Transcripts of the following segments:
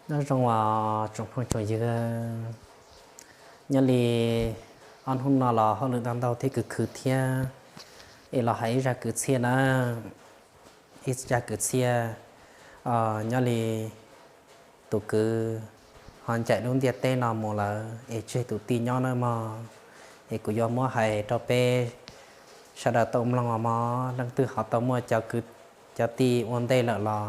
Nyob zoo os tsoom phooj tsoom ywg, nyob li ob hnub no los hauj lwm ntau ntau thiab kws khwv thiab, es los hais ib zaj kwv txhiaj na, ib zaj kwv txhiaj. Nyob li tus kwv ho ncaim lub ntiaj teb no mus lawm es tseg tus tij nyob nawb mog. Es kuv yuav muab hais rau peb sawv daws tau mloog os mog, leej twg ho tau muaj cov kwv cov tij ua ntej lawm los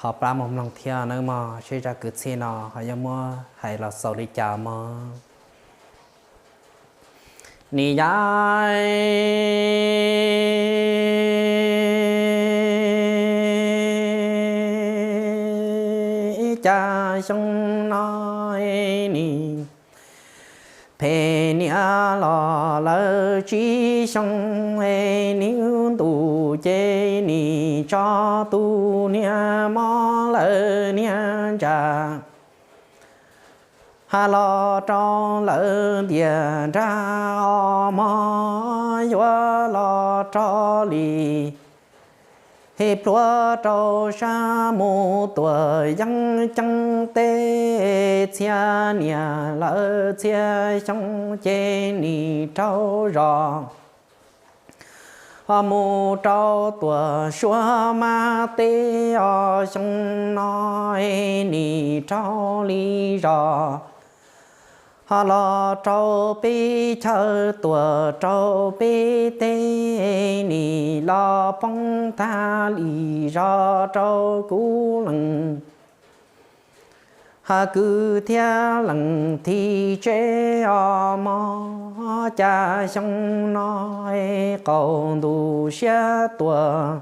ho pab mus mloog thiab nawb mog, seb zaj kwv txhiaj no ho yuav muab hais los xaus li cas mog. Nim yav cas xyoo no nim phem niam los lawm tsib xyoo, nim ntuj ces nim tso tus niag mob lawm niag ntsa ha los rau lawv ntiaj nrag os mog, yuav los rau li hib pluag rau sab mus tuam yeeb ceeb teb, txhia niam lawm txhia xyoo ces nim raug zos ho mus rau tuam suab mab teb os, xyoo no nim raug li zos ho los rau peb chaw tuam rau peb teb, nim los poob tag li zos rau kuv leej ha kwv thiab leej thib tseb os mog, cas xyoo no qaum ntuj siab tuaj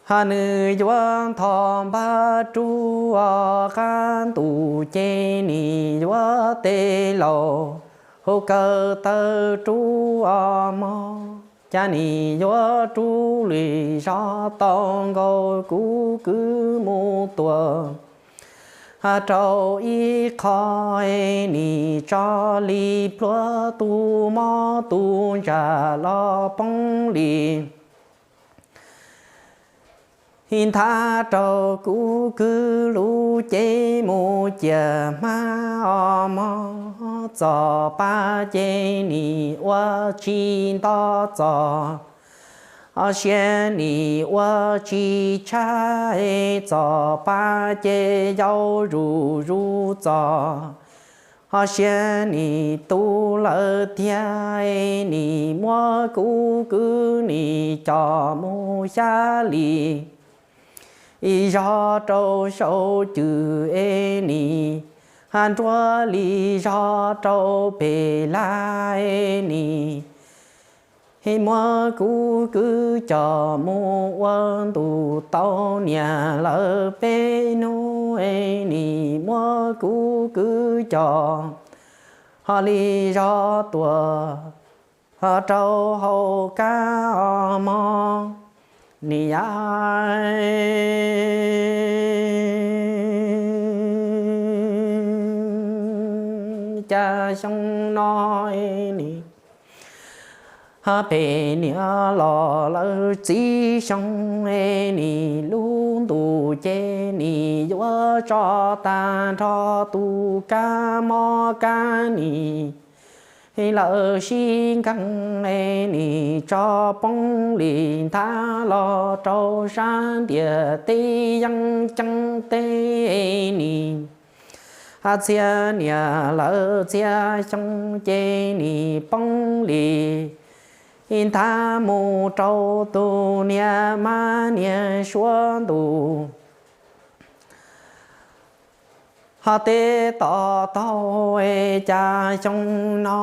ha nws yuav nthos npab rub os, qab ntuj ces nim yuav tes laus hauv kaw taw rub os mog, cas nim yuav rub li zos tau nkaus kuv kwv mus tuam ha rau ib qho, nim tso li pluag tus mob tus ntsa los poob li hib nthab rau kuv kwv lub cev mus ciam hmab os mog, txom pab ces nim ua tsis nto txom os, siab nim ua tsis tshab, txom pab ces yau zuj zus txom os, siab nim tu lawm tiag, nim muab kuv kwv nim coj mus xyab li ib zog rau saum cwm es nim ha nruab li zog rau pem laj es nim muab kuv kwv coj mus ua ntu tau niam lawm peb hnub es nim muab kuv kwv coj ho li zog tuaj ho rau hauv kab os mog, nim yav cas xyoo no nim ha phem niam los lawm tsib xyoo, nim lub ntuj ces nim yuav tso tag nrho tus kab mob kab nim lawm sib nkeeg, nim tso poob li nthab los rau sab ntiaj teb yeeb ceeb teb, nim ha txhia niam lawm txhia xyoo ces nim poob li nthab mus rau tus niag mab niag suab ntuj ho teb to taug, cas xyoo no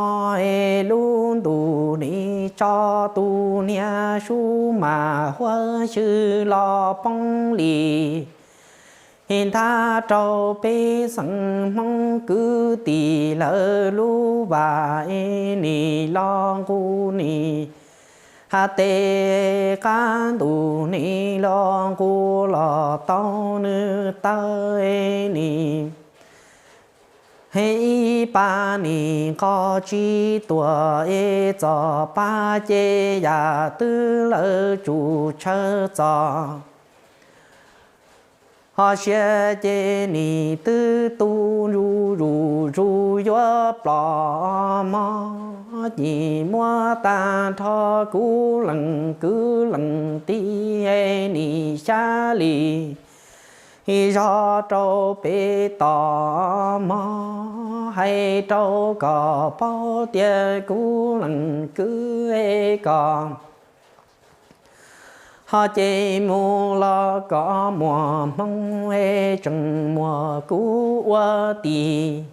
lub ntuj nim tso tus niag sub mas huab xyw los poob li nthab rau peb xeem Hmoob kwv tij lawv lub vaj, nim los nqus nim ha tes qab ntuj nim los nqus los tau nws taw, nim ib pab nim nqos tsis tuaj, es txom pab ces yam twg lawv tsum tshaw txom Ho siab ces nim twb tu zuj zus zus yuav plom mog, nim muab tag nrho kuv leej kwv leej tij nim xyab li zog rau pem tos mog, hais rau koj paub tias kuv leej kwv koj ho ces mus los koj muaj hmoo es tseem muaj kuv ua tij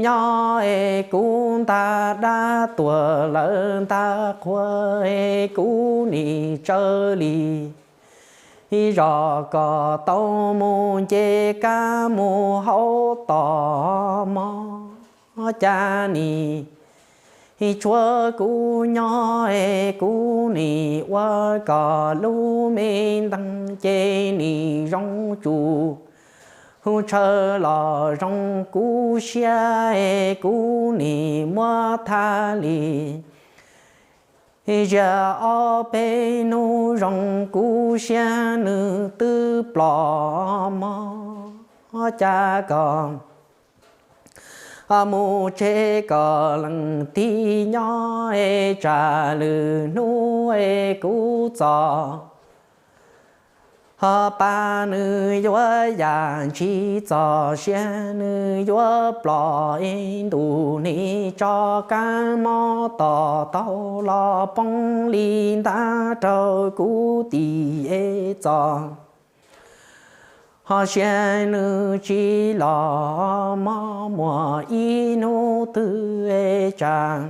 nyob es kuv ntag dab tuag lawm ntag qhua es kuv nim tsawv li zog koj tau mus nce kab mus hauv tos mog, cas nim tshuav kuv nyob es kuv nim ua koj lub me ntees ces nim zoo tsuj hu tshaw los zoo kuv siab es kuv nim muab thaj li zias ob peb hnub zoo kuv siab nws twb plom mog, cas koj mus tseg koj leej tij nyob es tsam lwm hnub es kuv txog ho pab nws yuav yam ntsis txog siab nws yuav plom es ntuj nim tso kab mob tom taug los poob li ntag rau kuv tij es txog ho siab nws tsis los mog, muaj ib hnub twg es tsam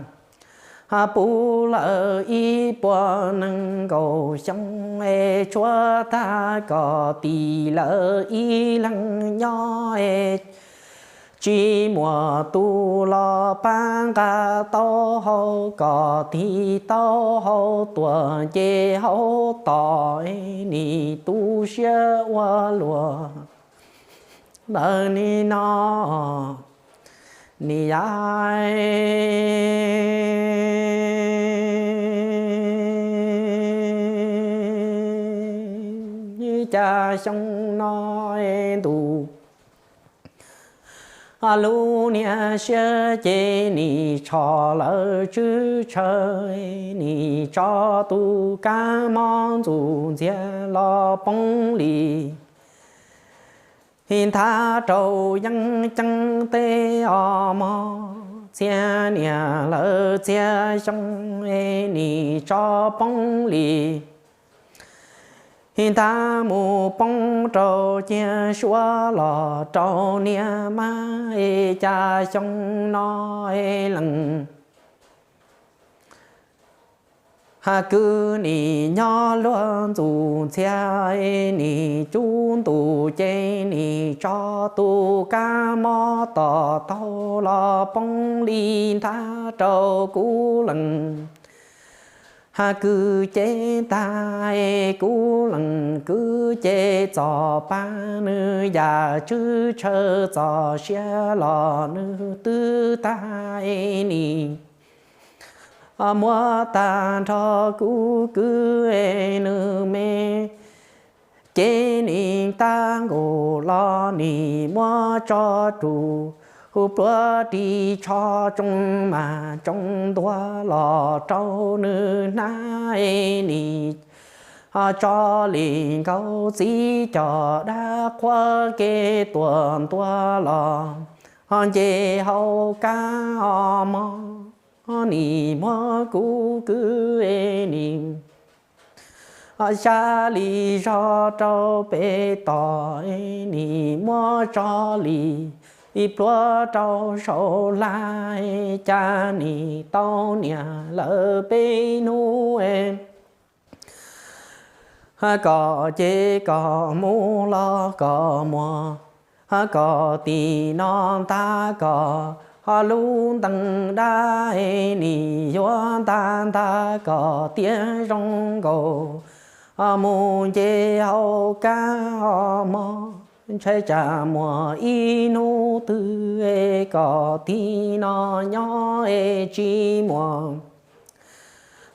puv lawm ib puas nees nkaum xyoo es tshuav tag koj tij lawm ib leeg nyob es tsis muaj tus los pab nqa tau hau koj tij tau hau tuaj nce hauv tos es nim tu siab ua luaj ntawm nim no nim yav cas xyoo no es ntuj lub niag siab ces nim tsho lawm tswb tshaw nim tso tus kab mob ntxuj ntxiag los poob li nthav rau yeeb ceeb teb os mog, txhia niam lawm txhia xyoo es nim tso poob li nthav mus poob rau ciag suav los rau niag mab es cas xyoo no es leej ha kwv nim nyob luag ntxuj ntxiag es nim cub ntuj ces nim tso tus kab mob tom taug los poob li nthav rau kuv leej ha kwv ces tag es kuv leej kwv ces txom pab nws yam tswb tshaw txog siab los nws twb tag es nim muab tag nrho kuv kwv es nws me ces nim tag nkaus los nim muab tso rus hu pluav ris tsho tsoo mas tsoo ntua los rau nws hnab es nim tso li nkaus txiv coj dab qhuab kev tuaj ntua los ho nce hauv kab os mog, nim muab kuv kwv es nim xya li zog rau pem tos es nim muab tso li ib pluav rau saum hlab es cas nim tau niam lawm peb hnub es koj ces koj mus los koj muaj koj tim no ntag koj ho lub ntees dab es nim yuav ntag ntag koj tiag zoo nkaus mus nce hauv kab os mog, ntshai tsam muaj ib hnub twg es koj tim no nyob es tsis muaj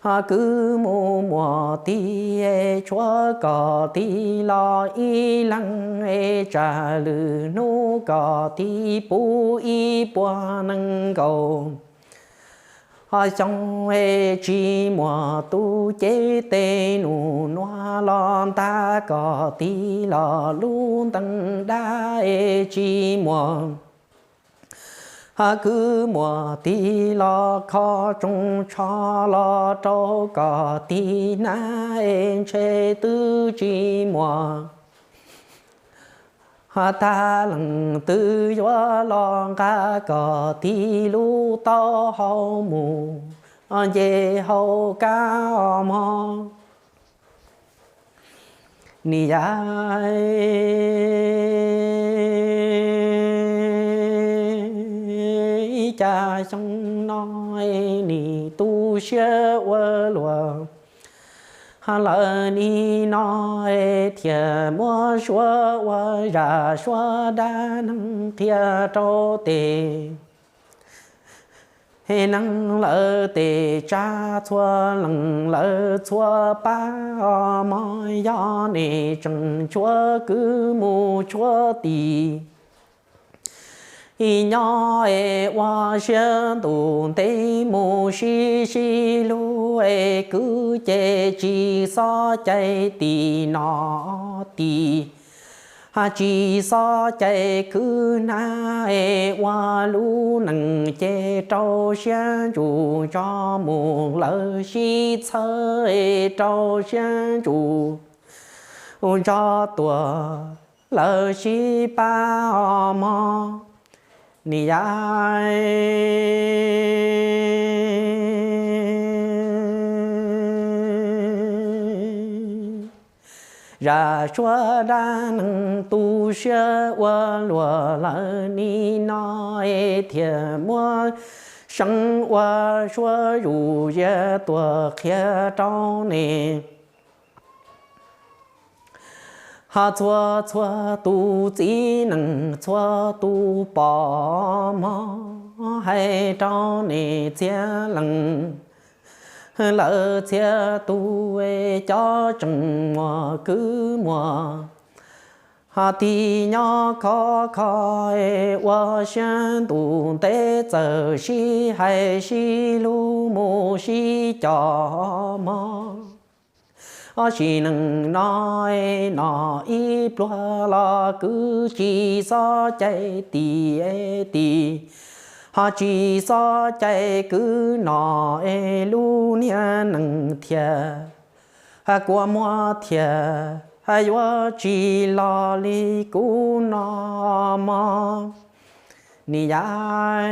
Kwv mus muam tij, tshuav kom tij los ib leeg, tsam lwm hnub kom tij pub ib puas nees nkaum xyoo. Tsis muaj tus cev tes num nuav los ntag, kom tij los lub ntees dab. Tsis muaj kwv muam tij los kho tsoos tsho los rau kom tij hnab, ntshe twb tsis muaj tag leej twg yuav los nqa kom tij lub taub hau mus nce hauv kab os mog. Ni yam, cas xyoo no nim tu siab ua luaj lawm ni no, thiaj muab suab ua zaj suab dab neeg qhia rau tes neeg lawv tes tsab, txhua leej lawv txhua pab os mog. Yog nej tseem tshuav kwv mus tshuav tij, nyob es ua siab ntuj ntev mus sib sib hlub, es kwv ces tsis xob cai tij no tij, tsis xob cai kwv hnab, es ua lub neej ces rau siab ntsws nrog mus lawv sib txhawb, es rau siab ntsws nrog tuag lawv sib pab os mog. Ni yam, zaj suab dab neeg tu siab ua luaj lawm ni no, thiaj muab seev ua suab zus ziab tuag qhia rau nej. Ho txhua txhua tus txiv neej txhua tus pom mog, hais rau nej txhia leej lawv txhia tus, cov tseem muaj kwv muaj tij nyob khov kho, ua siab ntuj ntev txawm sib hais sib hlub mus sib cog mog. Sim neej no, no ib pluag los kwv tsis xob cai tij tij, ho tsis xob cai kwv no, es lub niag neej thiaj kua muag thiaj yuav tsis los li kuv no mog. Ni yam,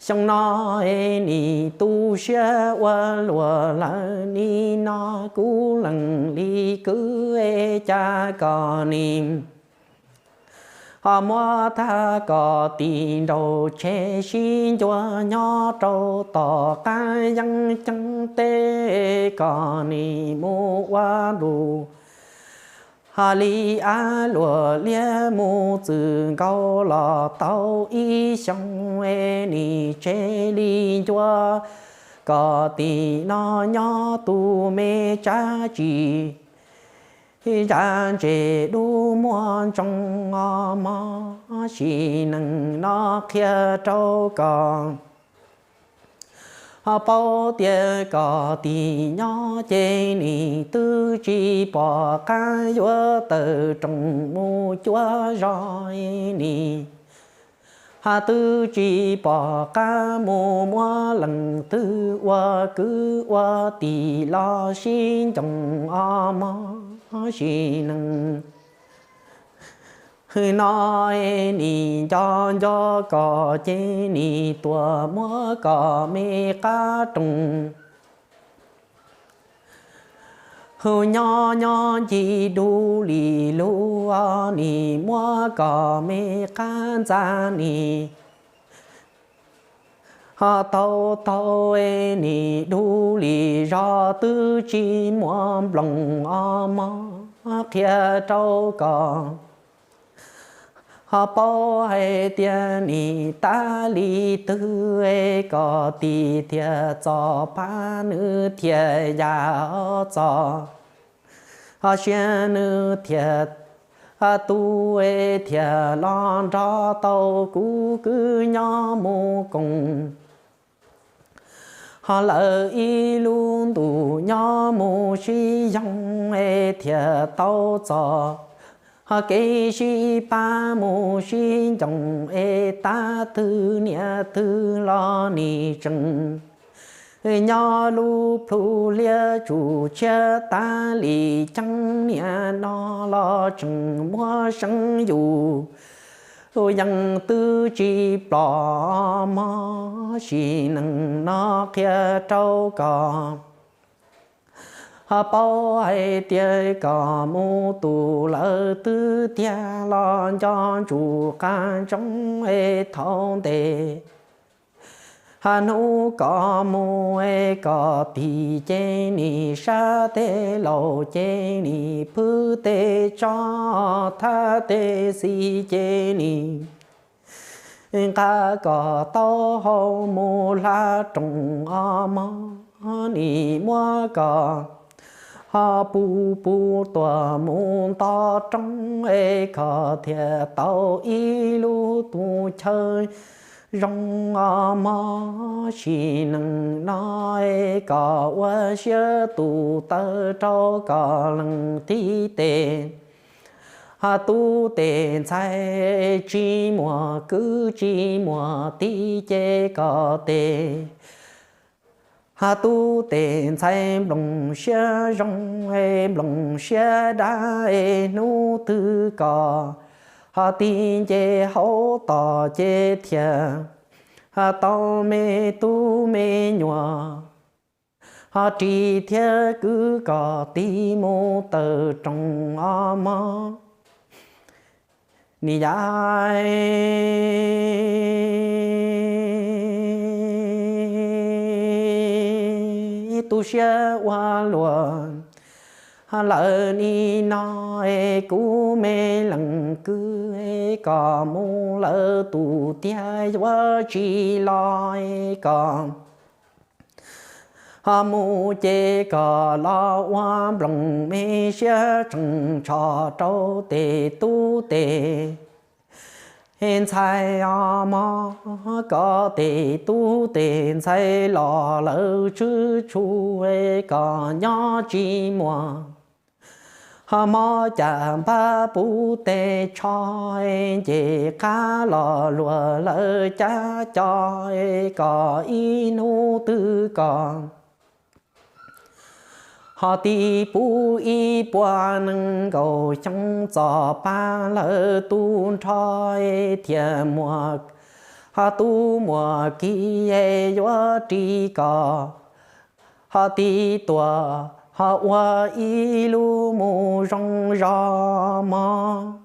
xyoo no nim tu siab ua luaj lawm ni no, kuv lees li kwv, cas kom nim ho muab tag kom tij nraug tseg sib ncua nyob rau tom qab yeeb ceeb teb, kom nim mus ua lus ho li av luam liab mus txwm nkaus los tau ib xyoos, nim tseg li ncua kom tij no nyob tus me tsab tsis zam ntses dub muag ntsoog os mog. Sim neej no qhia rau kom ho paub tias kom tij nyob ces nim twb tsis pom qab yuav tawm rooj mus cuab zos, nim ho twb tsis pom qab mus muab leej twg ua kwv ua tij los sib ncoog os mog. Sim neej no nim nco nco kom ces nim tuaj muab kom me qab rooj hu nyob nyob ncig dub li lug, nim muab kom me qab ntxa nim ho tau tau, nim dub li zog twb tsis muaj nplooj os mog. Qhia rau kom Ho paub hais tias nim tab li twg es kom tis thiaj txom pab nws thiaj ya txog. Ho siab nws thiaj tu es thiaj los nrog tau kuv kwv nyob mus koom. Ho lawv ib lub ntuj nyob mus sib yoog es thiaj tau txog. Ho kev sib pab mus sib ncoog es tab twg niam twg los nim tseem nyob lub plhu liab tsum tshiab tab li ceeb niam no los tseem muab seev yus yeej twb tsis plom mog sim neej no qhia rau koj. Ho paub hais tias kom mus tus lawv twb tiag los nco ntsus qab ntsoov es thaum ntes. Ho hnub kom mus es kom tis ces nim sab teb laus ces nim phwb teb tso thab teb xis ces nim nqa kom taub hau mus hla rooj os mog nim muab kom ho pub pub tuaj mus nto roob es koj thiaj tau ib lub tus chaw zoo os mog sim neej no es kom ua siab tus taw rau koj leej tib tes. Ho tub tes ntxhais tsis muaj kwv tsis muaj tij ces koj tes. Ho tub tes ntxhais nplooj siab zoo es nplooj siab dab es hnub twg koj ho tib nce hauv tos ces thiaj ho tau me tub me nyuam. Ho ris thiab kwv kom tig mus taw rooj os mog. Nim yam tu siab ua luaj, lawm nim no es kuv me leej kwv es koj mus lawm tus tiag yuav tsis los es koj ho mus ces koj los ua nplooj me siab tseem tsho rau tes tub tes ntxhais os mog. Koj tes tub tes ntxhais los lawm tswb tsuj es koj nyob tsis muaj ho mob cas npab puv tes tsho es nce qab los luag lawm cab co es koj ib hnub twg koj ho tig puv ib puas nees nkaum xyoo txoj pab lawm tub nrho es thiaj muaj ho tub muaj kiv es yuav ris koj ho tig tuaj ho ua ib lub mus zoo zog mog.